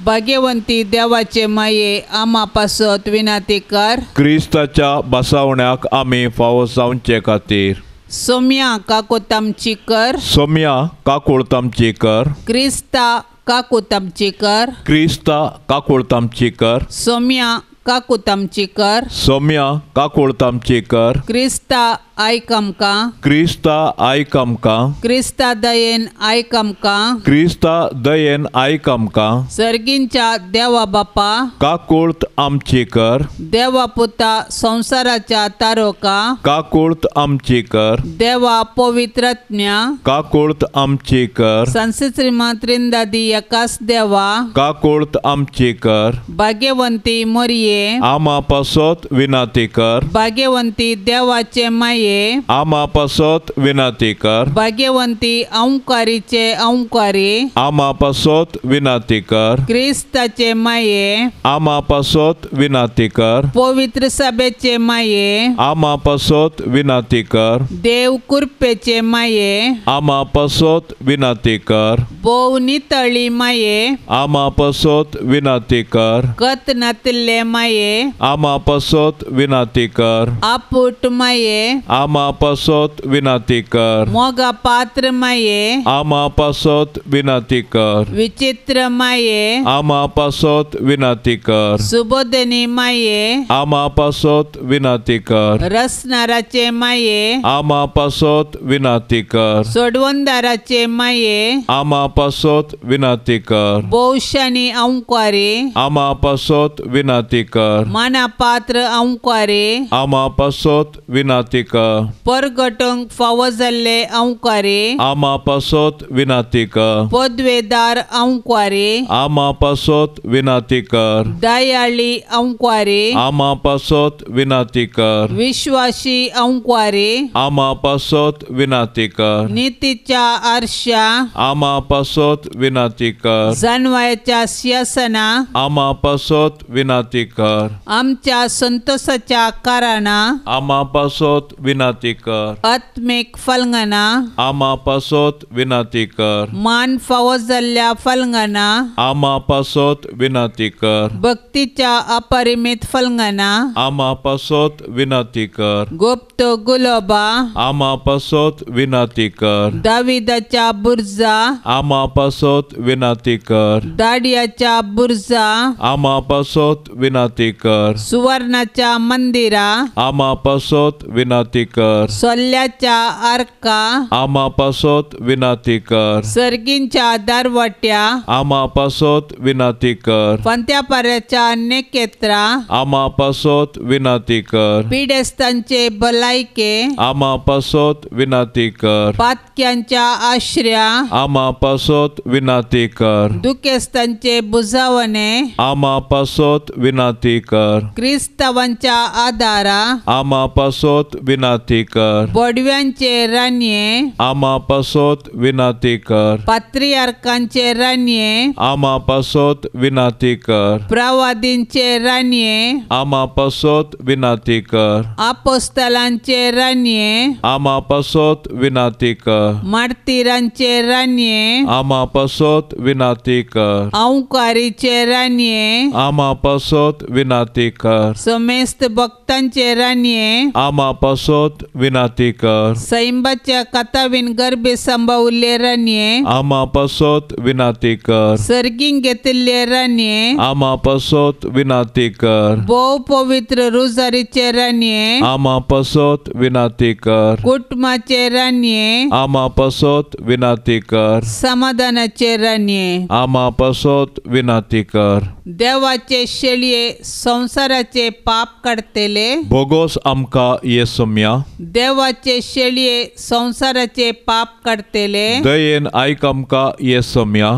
भाग्यवंती देवाचे माये, आमा पासत विनंती कर. क्रिस्ताच्या बसावण्याक आमी फावो जावचे खातीर. सोम्या काकूत आमची कर, सोम्या काकूळत आमची कर, क्रिस्ता काकूत आमची कर, क्रिस्ता काकूळत आमची कर, सोम्या काकूत आमची कर, सोम्या काकूळत आमची कर, क्रिस्ता आयक आमकां, क्रिस्ता आयक आमकां, क्रिस्ता दयेन आयक आमकां, क्रिस्ता दयेन आयक आमकां, सर्गींच्या देवा बापा काकूळत आमची कर, देवा पुता संवसाराच्या तारोका काकूळत आमची कर, देवा पवित्रज्ञा काकूळत आमची कर, संसश्रीमा त्रिंदादी एकास देवा काकूळत आमची कर, भाग्यवंती मोरये आमा पासत विनाती कर, भाग्यवंती देवाचे माये आमा पासत विनाती कर, भाग्यवंती अंकारीचे अंकारी आमा पासत विनाती कर, क्रिस्ताचे माये आमा पासत विनाती कर, पवित्र सभेचे माये आमा पासत विनाती कर, देव कृपेचे माये आमा पासत विनाती कर, भोव नितळी माये आमा पासत विनाती कर, कत नातिल्ले माये आमा पासत विनाती कर, आपूट माये आमा पासत विनाती कर, मोगा पात्र माये आमा पासत विनाती कर, विचित्र माये आमा पासत विनाती कर, सुबोधनी माये आमा पासत विनाती कर, रसनाराचे माये आमा पासत विनाती कर, सोडवंदाराचे माये आमा पासत विनाती कर, भोवशानी अंकारी आमा पासत विनाती कर, माना पात्र अंकारी आमा पासत विनाती कर, परगटूंक फावो जाल्ले अंकारी आमा पासत विनाती कर, पदवेदार अंकारी आमा पासत विनाती कर, दयाळी अंकारी आमा पासत विनाती कर, विश्वासी अंकारी आमा पासत विनाती कर, नीतीच्या आरशा आमा पासत विनाती कर, जानवायाच्या सिंहासना आमा पासत विनाती कर, आमच्या संतोषाच्या कारणा आमा पासत विनाती कर, आत्मिक फलंगना आमा पासत विनाती कर, मान फावो जाल्ल्या फलंगना आमा पासत विनाती कर, भक्तीच्या अपरिमित फलंगना आमा पासत विनाती कर, गुप्त गुलोबा आमा पासत विनाती कर, दाविदाच्या बुर्जा आमा पासत विनाती कर, दाडियाच्या बुर्जा आमा पासत विनाती कर, सुवर्णाच्या मंदिरा आमा पासत विनाती कर, सोल्ल्याच्या आर्का आमा पासत विनाती कर, सर्गींच्या दारवाट्या आमा पासत विनाती कर, पंत्यापाऱ्याच्या नेकेत्रा आमा पासत विनाती कर, पिडेस्तांचे भलायके आमा पासत विनाती कर, पातक्यांच्या आश्र्या आमा पासत विनाती कर, दुखेस्तांचे बुजावणे आमा पासत विनाती कर, क्रिस्तावांच्या आदारा आमा पासत विनाती कर, बोडव्यांचे रानये आमा पासत विनाती कर, पात्रियार्कांचे रानये आमा पासत विनाती कर, प्रवादींचे रानये आमा पासत विनाती कर, आपोस्तलांचे रानये आमा पासत विनाती कर, मार्तिरांचे रानये आमा पासत विनाती कर, अंकारीचे रानये आमा पासत विनाती कर, समेस्त भक्तांचे रानये आमा पासत विनाती कर, सैंबाच्या कथावीन गर्भे सांबावल्ले रानये आमा पासत विनाती कर, सर्गींग घेतिल्ले रानये आमा पासत विनाती कर, भोव पवित्र रोजारीचे रानये आमा पासत विनाती कर, कुटुंबाचे रानये आमा पासत विनाती कर, समाधानाचे रानये आमा पासत विनाती कर, देवाचे शेळये संवसाराचे पाप काडटले बोगोस आमकां येसम्या, देवाचे शेळये संवसाराचे पाप काडटले दयेन आयक आमकां येसम्या,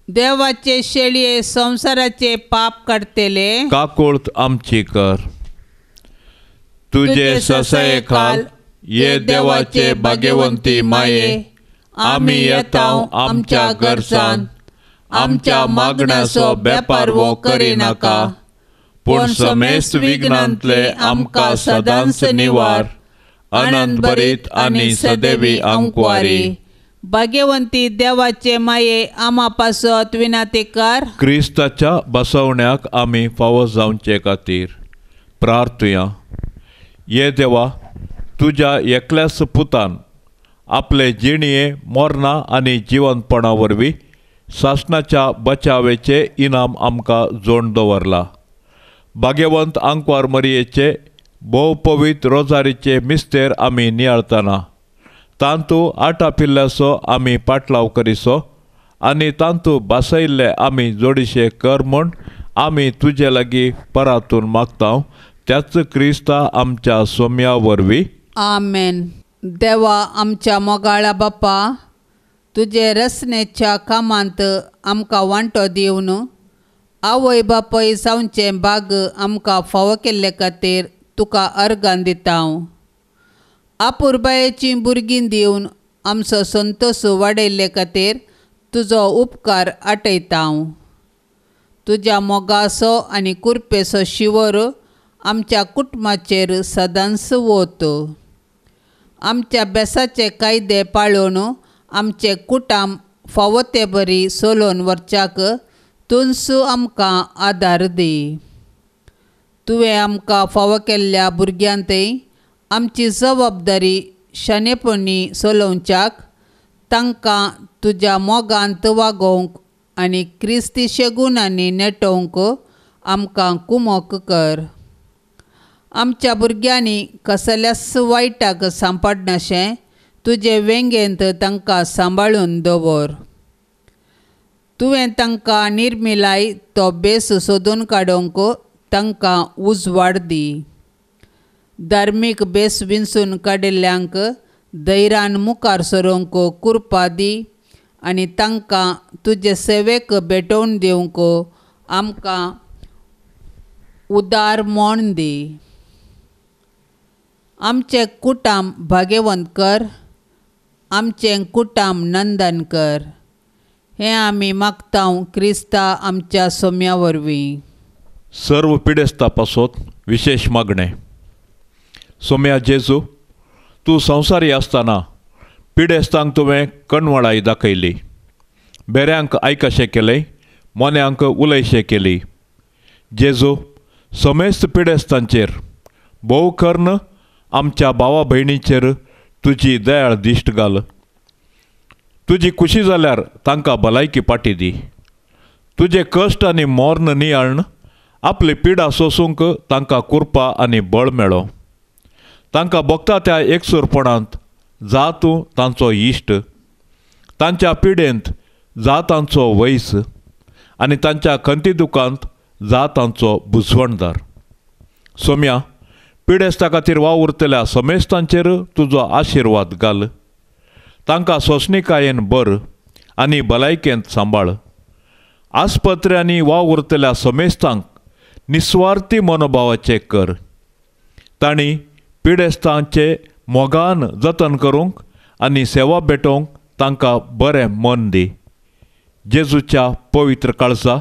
देवाचे शेळये संवसाराचे पाप काडटले काकूळत आमची कर, तुझे ससाये खाल ये देवाचे भाग्यवंती माये आमी येता आमच्या गरजान आमच्या मागण्याचो बेपारवो करिनाका, पूण समेस्त विघ्नांतले आमकां सदांच निवार अनंत भरीत आनी सदैवी अंकवारी। भाग्यवंती देवाचे माये आमा पासत विनाती कर, क्रिस्ताच्या बसवण्याक आमी फावो जावचे खातीर प्रार्थुया। ये देवा, तुज्या एकल्याच पुतान आपले जिणये मोरना आनी जिवंतपणा वरवीं सासणाच्या बचावेचे इनाम आमकां जोड दवरला. भाग्यवंत आंकवार मरयेचे भोव पवित्र रोजारीचे मिस्तेर आमी नियाळतना तांतू आटापिल्ल्याचो आमी पाटलाव करिसो आनी तांतू बासयल्ले आमी जोडीशे कर म्हूण आमी तुजे लागीं परातून मागता, त्याच क्रिस्ता आमच्या सोम्या वरवीं. आमेन. देवा आमच्या मोगाळा बापा, तुजे रचनेच्या कामांत आमकां वांटो दिवन आवय बापूय जावचें भाग आमकां फावो केल्ले खातीर तुका अर्गां दिता. आपुरबायेचीं भुरगीं दिवन आमचो संतोश वाडयल्ले खातीर तुजो उपकार आटयता. तुज्या मोगाचो आनी कुरपेचो शिवर आमच्या कुटुंबाचेर सदांच वत. आमच्या बेसाचे कायदे पाळून आमचे कुटाम फावो ते बरी चलोवन व्हरच्याक तूंच आमकां आदार दी. तुवें आमकां फावो केल्ल्या भुरग्यांतय आमची जबाबदारी शाणेपणी चलोवच्याक, तांकां तुज्या मोगांत वागोवंक आनी क्रिस्ती शेगुणांनी नेटोवंक आमकां कुमोक कर. आमच्या भुरग्यांनी कसल्याच वायटाक सांपडनाशें तुजे वेंगेंत तांकां सांबाळून दवर. तुवें तांकां निर्मिलाय तो बेस सोदून काडूंक तांकां उजवाड दी. धार्मीक बेस विंचून काडिल्ल्यांक धैर्यान मुखार सरूंक कुरपा दी आनी तांकां तुजे सेवेक भेटोवन दिवंक आमकां उदार मोण दी. आमचें कुटाम भाग्यवंत कर, आमचें कुटाम नंदन कर. हें आमी मागता क्रिस्ता आमच्या सोम्या वरवीं. सर्व पिडेस्ता पासत विशेश मागणें. सोम्या जेजू, तूं संवसारी आसतना पिडेस्तांक तुवें कणवळाय दाखयली, बेऱ्यांक आयकशें केलें, मोन्यांक उलयशें केली. जेजू, समेस्त पिडेस्तांचेर भोव कर्ण आमच्या भावा भयणीचेर तुजी दयाळ दिश्ट घाल. तुजी खुशी जाल्यार तांकां भलायकी पाटी दी. तुजे कश्ट आनी मोर्न नियाळण आपली पिडा सोसूंक तांकां कुरपा आनी बळ मेळो. तांकां भोगता त्या एकसूरपणांत जा तूं तांचो इश्ट, तांच्या पिडेंत जा तांचो वैस आनी तांच्या खंती दुकांत जा तांचो बुजवणदार. सोम्या, पिडेस्ता खातीर वावुरतल्या समेस्तांचेर तुजो आशिर्वाद घाल. तांकां सोंसणीकायेन बर आनी भलायकेंत सांबाळ. आस्पत्र्यांनी वावुरतल्या समेस्तांक निस्वार्थी मनोभावाचे कर. तांणी पिडेस्तांचे मोगान जतन करूंक आनी सेवा भेटोवंक तांकां बरें मन दी. जेजूच्या पवित्र काळजा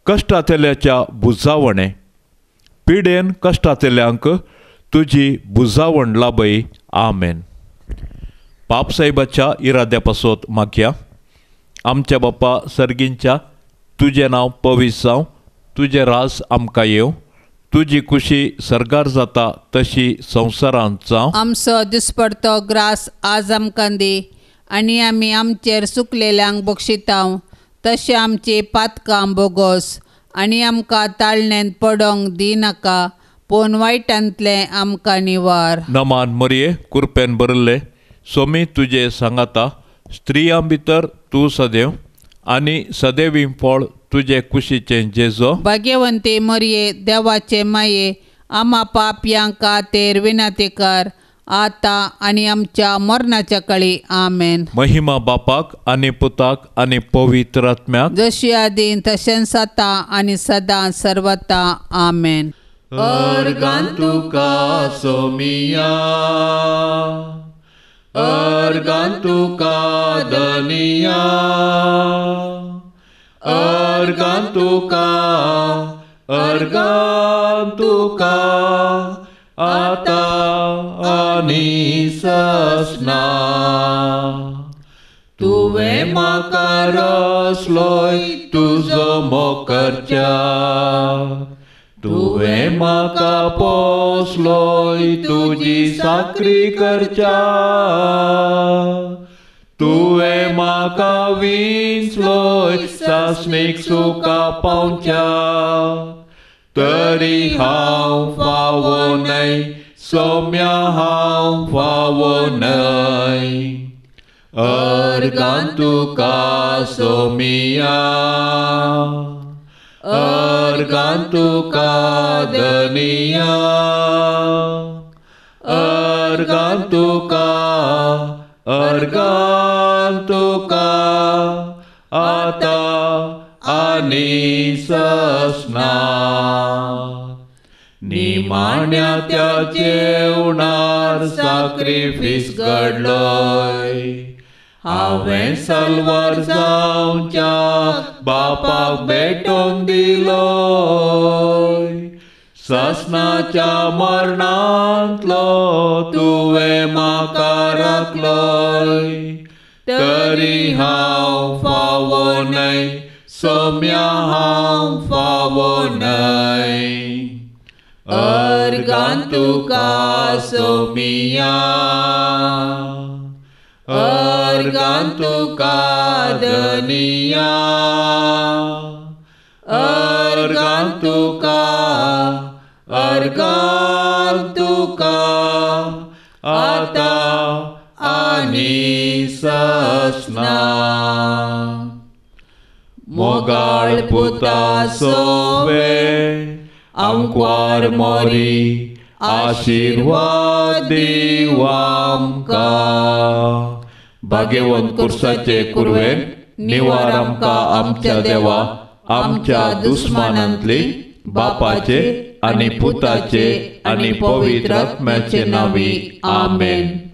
कश्टांतल्याच्या बुजावणे पिडेन कश्टांतल्यांक तुजी बुजावण लाभय. आमेन. पापसाहेबाच्या इराद्या पासत मागया. आमच्या बापा सर्गींच्या, तुजें नांव पवित्र जावं, तुजें राज आमकां येवं, तुजी खुशी सर्गार जाता तशी संवसारांत जावं. आमचो दिसपडतो ग्रास आज आमकां दी आनी आमी आमचेर सुकलेल्यांक बक्षितांव तशें आमची पातकां बोगोस आनी आमकां ताळणेंत पडोंक दिनाका, पूण वायटांतलें आमकां निवार. नमान मरये, कुरपेन भरिल्ले सोमी तुजे सांगाता, स्त्रियां भितर तूं सदैव आनी सदैवी फळ तुजे कुशीचें जेजो. भाग्यवंती मरये, देवाचे माये, आमा पापयांक खातीर विनंती कर आतां आनी आमच्या मरणाच्या काळी. आमेन. महिमा बापाक आनी पुताक आनी पवित्र आत्म्याक, जशी आदीं तशेंच आतां आनी सदां सर्वता. आमेन. अर्गां तुका सोमिया, अर्गां तुका धनिया, अर्गां तुका, अर्गां तुका आतां आनी ससना. तुवें म्हाका रसलोय तुजो मोग करच्याक, तुवें म्हाका पोसलोय तुजी साकरी करच्या, तुवें म्हाका विंचलोय सासणीक सुखा पावच्या. तरी हांव फावो न्हय सोम्या हांव फावो न्हय, अर्गान तुका सोमिया, अर्गान तुका धनिया, अर्गान तुका, अर्गान तुका आतां आनी ससना. निमाण्या त्या जेवणार साक्रिफीस घडलोय, हांवें सलवार जावच्या बापाक भेटोवन दिलोय. ससनाच्या मरणांतलो तुवें म्हाका राखलोय, तरी हांव फावो न्हय सोम्या हांव फावो न्हय, अर्गान तुका सोमिया, अर्गान तुका धनिया, अर्गान तुका, अर्गान तुका आतां आनी ससना. मोगाळ पुता सोवे आमक्वार मोरी आशिर्वाद दीव आमकां. भाग्यवंत कुर्साचे कुरवेन निवार आमकां आमच्या देवा आमच्या दुस्मानांतली, बापाचे आनी पुताचे आनी पवित्र आत्म्याचे नांवी आमेन.